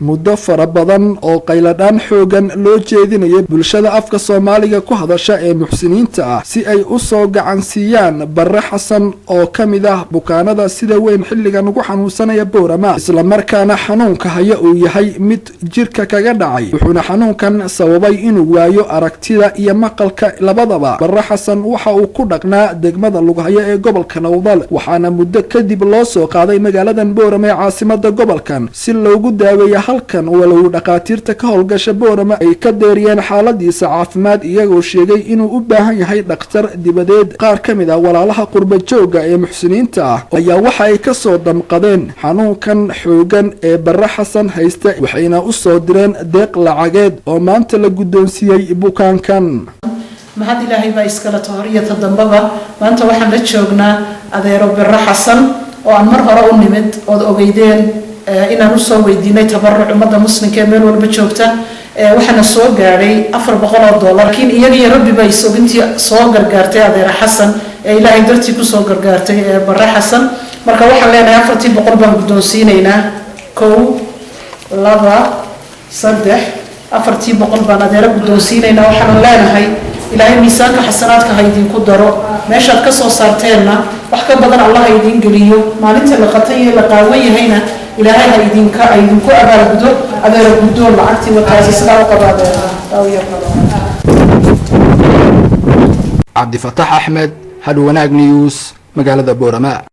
Muddo fara badan oo qayladhaan xoogan loo jeedinayay bulshada afka Soomaaliga ku hadasha ee muxsiniinta ah si ay u soo gacansiiyaan Barre Xasan oo ka mid ah bukaanada sida weyn xilligan ugu xanuunsanaya Boorama, islamarkaana xanuunka haya uu yahay mid jirka kaga dhacay, wuxuuna xanuunkan sababay inuu waayo aragtida iyo maqalka labadaba. Barre Xasan waxa uu ku dhaqnaa degmada Lughayo ee gobolka Nowdal, waxaana muddo kadib loo soo qaaday magaaladan Boorama ee caasimada gobolkan si loogu daaweeyo halkan, walow dhakhaatiirta ka howlgasha Boorama ay ka deeriyeen xaaladiisa caafimaad, iyagoo sheegay inuu u baahan yahay dhakhtar dibadeed. Qaar ka mid ah walaalaha qurba joogga ee muxsiniinta ah ayaa waxa ay kasoo damqadeen xanuunkan xoogan ee Barre Xasan haysta, waxayna u soo direen deeq lacageed oo maanta la guddoonsiiyey bukaankan. Mahad Ilaahay baa iskale ta hor iyo ta dambaba. Maanta waxaan la joognaa adeero Barre Xasan oo aan mar hore u nimid ood ogeydeen inaan usoo weydiinay tabaruc ummadda muslimka ee meel walba joogta. Waxaana soo gaadhay $400, laakiin iyagiyo Rabbi baa isogintii soo gargaartay adeero Xasan ee Ilaahay dartii kusoo gargaartay ee Barre Xasan. Marka waxaan leenahay 400 baan guddoonsiinaynaa. 1, 2, 3, 400 baan adeero guddoonsiinaynaa. Waxaana leenahay Ilaahay miisaanka xasanaadka ha idinku daro, meeshaad ka soo saarteenna wax ka badan Allah ha idiin geliyo, maalinta la qatan iyo la qaawan yahayna Ilaahay ha idinka ha idinku abaalgudo. Adeero, guddoon lacagtii wataasi. Sidaa u qaba adeera. Cabdifataax Axmed, Hadh Wanaag News, magaalada Boorama.